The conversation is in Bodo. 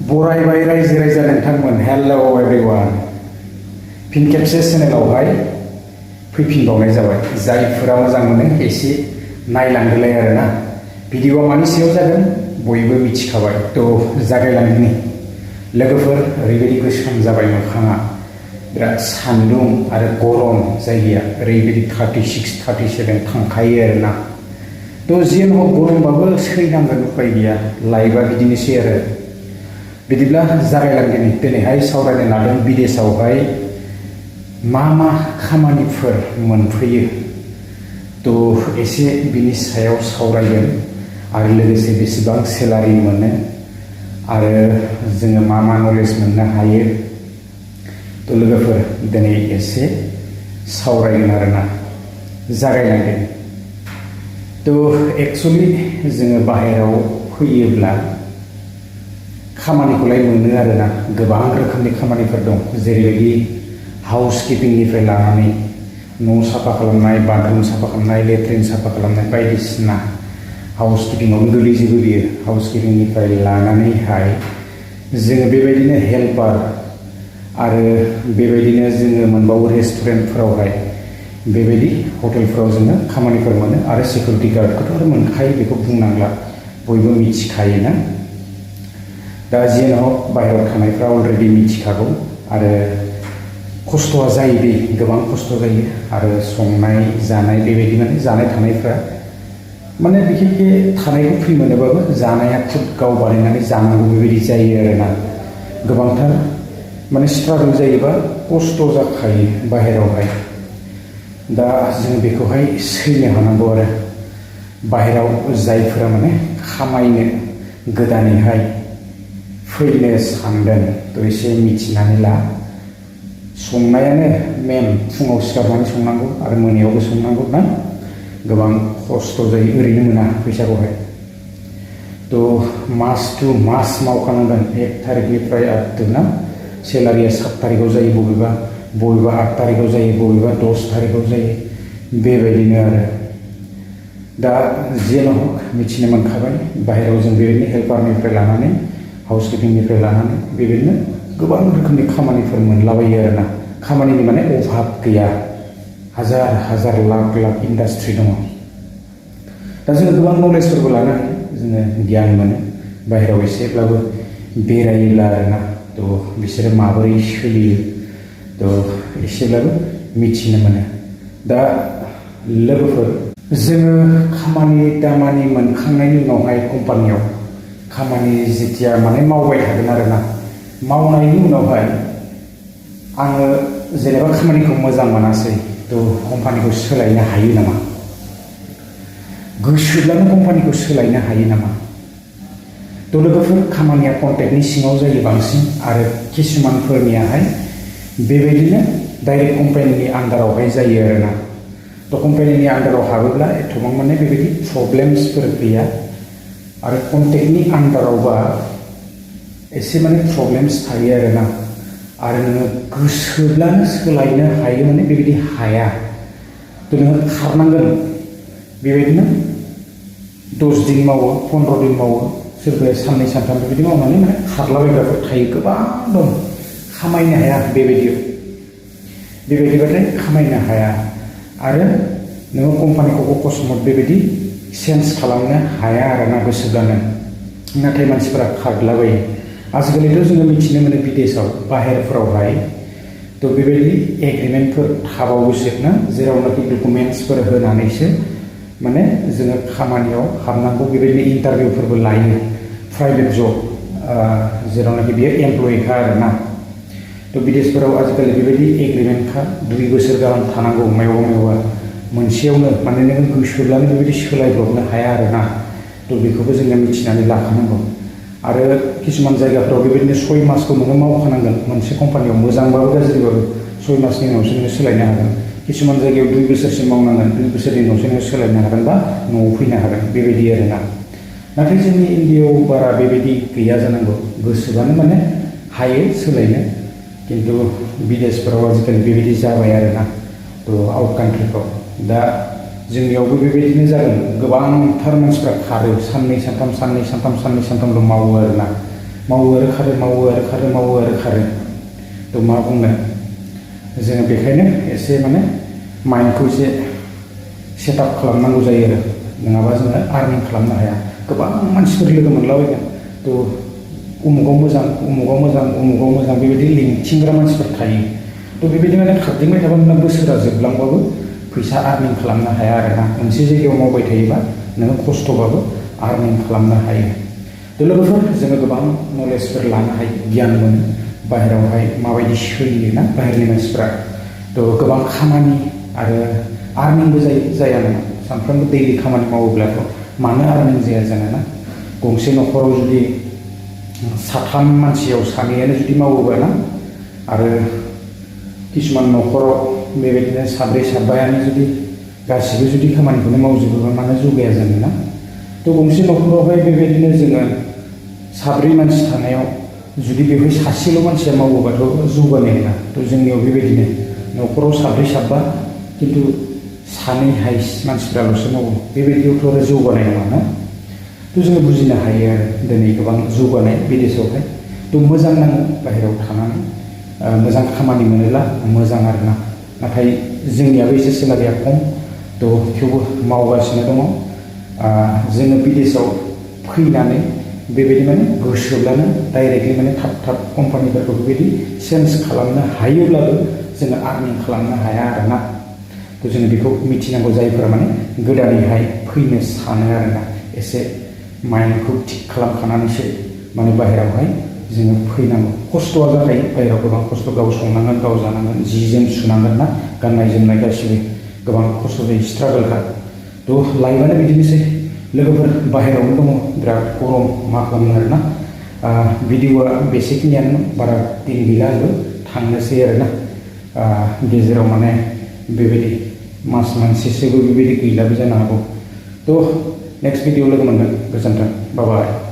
बरायबाय रायजो राजा नोंथांमोन। हेल' एभ्रिवान, फिन खेबसे चेनेलावहाय फैफिनबावनाय जाबाय। जायफोरा मोजां मोनो एसे नायलांदोलाय आरोना। भिडिअआ मानि सायाव जागोन बयबो मिथिखाबाय। थ' जागायलांदिनि लोगोफोर, ओरैबायदि गोसोम जाबाय मोखाङा, बिराद सान्दुं आरो गरम जायगाया, ओरैबायदि 36, 37 थांखायो आरोना। थ' जियानो हक गरमबाबो सैनांगोन, उपाय गैया, लाइफआ बिदिनोसै आरो। बिदिब्ला जागायलांदिनि। दिनैहाय सावरायनो लादों बिदेशआवहाय मा मा खामानिफोर मोनफैयो। थ' एसे बिनि सायाव सावरायगोन आरो लोगोसे बेसेबां सेलारि मोनो आरो जोङो मा मा नलेज मोननो हायो। थ' लोगोफोर दिनै एसे सावरायगोन आरोना। जागायलांदों। थ' एक्सुवेलि जोङो बाहेरायाव फैयोब्ला खामानिखौलाय मोनो आरोना। गोबां रोखोमनि खामानिफोर दं, जेरैबायदि हाउस किपिंनिफ्राय लानानै न' साफा खालामनाय, बाथरुम साफा खालामनाय, लेट्रिन साफा खालामनाय, बायदिसिना हाउस किपिंआवनो गोलैजोबो बियो। हाउस किपिंनिफ्राय लानानैहाय जोङो बेबायदिनो हेल्पार आरो बेबायदिनो जोङो मोनबावो रेस्टुरेन्टफोरावहाय, बेबायदि हटेलफोराव जोङो खामानिफोर मोनो आरो सिकिउरिटि गार्डखौथ' आरो मोनखायो, बेखौ बुंनांला, बयबो मिथिखायोना। दा जियानो हक बाहेरायाव थानायफ्रा अलरेडि मिथिखागौ आरो खस्थ'आ जायो दे, गोबां खस्थ' जायो आरो संनाय जानाय बेबायदि माने जानाय थानायफ्रा माने बिखेखके थानायखौ फ्रि मोनोबाबो जानाया खुद गाव बानायनानै जानांगौ बेबायदि जायो आरोना। गोबांथार माने स्ट्रागल जायोबा खस्थ' जाखायो बाहेरायावहाय। दा जों बेखौहाय सैनो हानांगौ आरो। बाहेरायाव जायफोरा माने खामायनो गोदानैहाय फैनो सानदों, थ' एसे मिथिनानै ला। संनायानो मेन, फुङाव सिखारनानै संनांगौ आरो मोनायावबो संनांगौ ना। गोबां खस्थ' जायो, ओरैनो मोना फैसाखौहाय। थ' मास टु मास मावखानांगोन, 1 थारिखनिफ्राय आरो ना। सेलारिया 7 थारिखआव जायो, बबेबा 8 थारिखआव जायो, बबेबा 10 थारिखआव जायो, बेबायदिनो आरो। दा जियानो हक मिथिनो मोनखाबाय, बाहेरायाव जों बेबायदिनो हेल्पारनिफ्राय लानानै हाउस किपिंनिफ्राय लानानै बेबायदिनो गोबां रोखोमनि खामानिफोर मोनलाबायो आरोना। खामानिनि माने अभाब गैया, हाजार हाजार लाख लाख इन्डास्ट्रि दङ। दा जोङो गोबां नलेजफोरबो लानो हायो, जोङो गियान मोनो बाहेरायाव एसेब्लाबो बेरायोब्ला आरोना। थ' बिसोरो माबोरै सोलियो, थ' एसेब्लाबो मिथिनो मोनो। दा लोगोफोर, जोङो खामानि दामानि मोनखांनायनि उनावहाय कम्पानियाव खामानि जेथिया माने मावबाय थागोन आरोना, मावनायनि उनावहाय आङो जेनेबा खामानिखौ मोजां मोनासै, थ' कम्पानिखौ सोलायनो हायो नामा? गोसोब्लानो कम्पानिखौ सोलायनो हायो नामा? थ' लोगोफोर, खामानिया कन्ट्रेक्टनि सिङाव जायो बांसिन, आरो किसुमानफोरनियाहाय बेबायदिनो डाइरेक्ट कम्पानिनि आन्डारावहाय जायो आरोना। थ' कम्पानिनि आन्डाराव हाबोब्ला एथबां माने बेबायदि प्रब्लेम्सफोर गैया, आरो कन्ट्रेक्टनि आन्डारावबा एसे माने प्रब्लेम्स थायो आरोना। आरो नोङो गोसोब्लानो सोलायनो हायो माने बेबायदि हाया। थ' नोङो खारनांगोन, बेबायदिनो 10 दिन मावो, 15 दिन मावो, सोरबाया साननै सानथाम बेबायदि मावनानै माने खारलाबायग्राफोर थायो, गोबां दं। खामायनो हाया बेबायदिबाथाय खामायनो हाया। आरो नोङो कम्पानिखौ अकस्मात बेबायदि चेन्ज खालामनो हाया आरोना गोसोब्लानो। नाथाय मानसिफोरा खारलाबायो। आजिखालिथ' जोङो मिथिनो मोनो बिदेशआव, बाहेरफोरावहाय थ' बेबायदि एग्रिमेन्टफोर थाबावोसो ना, जेरावनाखि डकुमेन्टसफोर होनानैसो माने जोङो खामानियाव हाबनांगौ, बेबायदिनो इन्टारभिउफोरबो लायो। प्राइभेट जब, जेरावनाखि बियो एमप्लयिखा आरोना। थ' बिदेशफोराव आजिखालि बेबायदि एग्रिमेन्टखा, 2 बोसोर गाहाम थानांगौ मायावबा मोनसेयावनो, माने नोङो गोसोब्लानो बेबायदि सोलायब्रबनो हाया आरोना। थ' बेखौबो जोङो मिथिनानै लाखानांगौ। आरो किसुमान जायगाफ्राव बेबायदिनो 6 मासखौ नोङो मावखानांगोन मोनसे कम्पानियाव, मोजांबाबो गाज्रिबाबो 6 मासनि उनावसो नोङो सोलायनो हागोन। किसुमान जायगायाव 2 बोसोरसिम मावनांगोन, 2 बोसोरनि उनावसो नोङो सोलायनो हागोन बा न'आव फैनो हागोन, बेबायदि आरोना। नाथाय जोंनि इण्डियाआव बारा बेबायदि गैया जानांगौ, गोसोबानो माने हायो सोलायनो। खिन्थु बिदेशफोराव आजिखालि बेबायदि जाबाय आरोना। थ' आउट कान्ट्रिफ्राव दा जोंनियावबो बेबायदिनो जागोन। गोबांथार मानसिफ्रा खारो, साननै सानथामल' मावो आरोना। मावो आरो खारो मावो आरो खारो मावो आरो खारो थ' मा बुंनो जोङो बेखायनो एसे माने माइन्डखौ एसे सेटआप खालामनांगौ जायो आरो नङाबा जोङो आर्निं खालामनो हाया गोबां मानसिफोर लोगो मोनलाबायगोन थ' उमुगाव मोजां उमुगाव मोजां उमुगाव मोजां बेबायदि लिंथिंग्रा मानसिफोर थायो थ' बेबायदि माने खारदिंबाय थाबा नोंना बोसोरा जोबलांबाबो फैसा आर्निं खालामनो हाया आरोना मोनसे जायगायाव मावबाय थायोबा नोङो खस्थ'बाबो आर्निं खालामनो हायो थ' लोगोफोर जोङो गोबां नलेजफोर लानो हायो गियान मोनो बाहेरायावहाय माबायदि सोलियो ना बाहेरनि मानसिफ्रा थ' गोबां खामानि आरो आर्निंबो जाया नङा सानफ्रोमबो दैलि खामानि मावोब्लाथ' मानो आर्निं जाया जानो ना गंसे न'खराव जुदि साथाम मानसियाव सानैयानो जुदि मावोबा ना आरो किसुमान न'खराव बेबायदिनो साब्रै साबायानो जुदि गासिबो जुदि खामानिखौनो मावजोबोबा मानो जौगाया जानो ना थ' गंसे न'खरावहाय बेबायदिनो जोङो साब्रै मानसि थानायाव जुदि बेवहाय सासेल' मानसिया मावोबाथ' जौगानाय नङा थ' जोंनियाव बेबायदिनो न'खराव साब्रै साबा खिन्थु सानै हाइस मानसिफ्राल'सो मावो बेबायदियावथ' आरो जौगानाय नङा ना थ' जोङो बुजिनो हायो आरो दिनै गोबां जौगानाय बिदेशआवहाय थ' मोजां नाङो बाहेरायाव थानानै मोजां खामानि मोनोब्ला मोजां आरोना नाथाय जोंनियाबो एसे सेलारिया खम थ' थेवबो मावगासिनो दङ जोङो बिदेशआव फैनानै बेबायदि माने गोसोब्लानो डाइरेक्टलि माने थाब थाब कम्पानिफोरखौ बेबायदि चेन्ज खालामनो हायोब्लाबो जोङो आर्निं खालामनो हाया आरोना थ' जोङो बेखौ मिथिनांगौ जायफोरा माने गोदानैहाय फैनो सानो आरोना एसे माइन्डखौ थिग खालामखानानैसो माने बाहेरायावहाय जोङो फैनांगौ खस्थ'आ जाखायो बाहेरायाव गोबां खस्थ' गाव संनांगोन गाव जानांगोन जि जोम सुनांगोन ना गाननाय जोमनाय गासिबो गोबां खस्थ' जायो स्ट्रागोलखा थ' लाइफआनो बिदिनोसै लोगोफोर बाहेरायावनो दङ बिराद गरम मा खालामनो आरोना भिडिअआ बेसेखिनियानो बारा दिन गैला आंबो थांनोसै आरोना गेजेराव माने बेबायदि मास मोनसेसोबो बेबायदि गैलाबो जानो हागौ थ' नेक्स्ट भिडिअ लोगो मोनगोन गोजोन्थों बाय बाय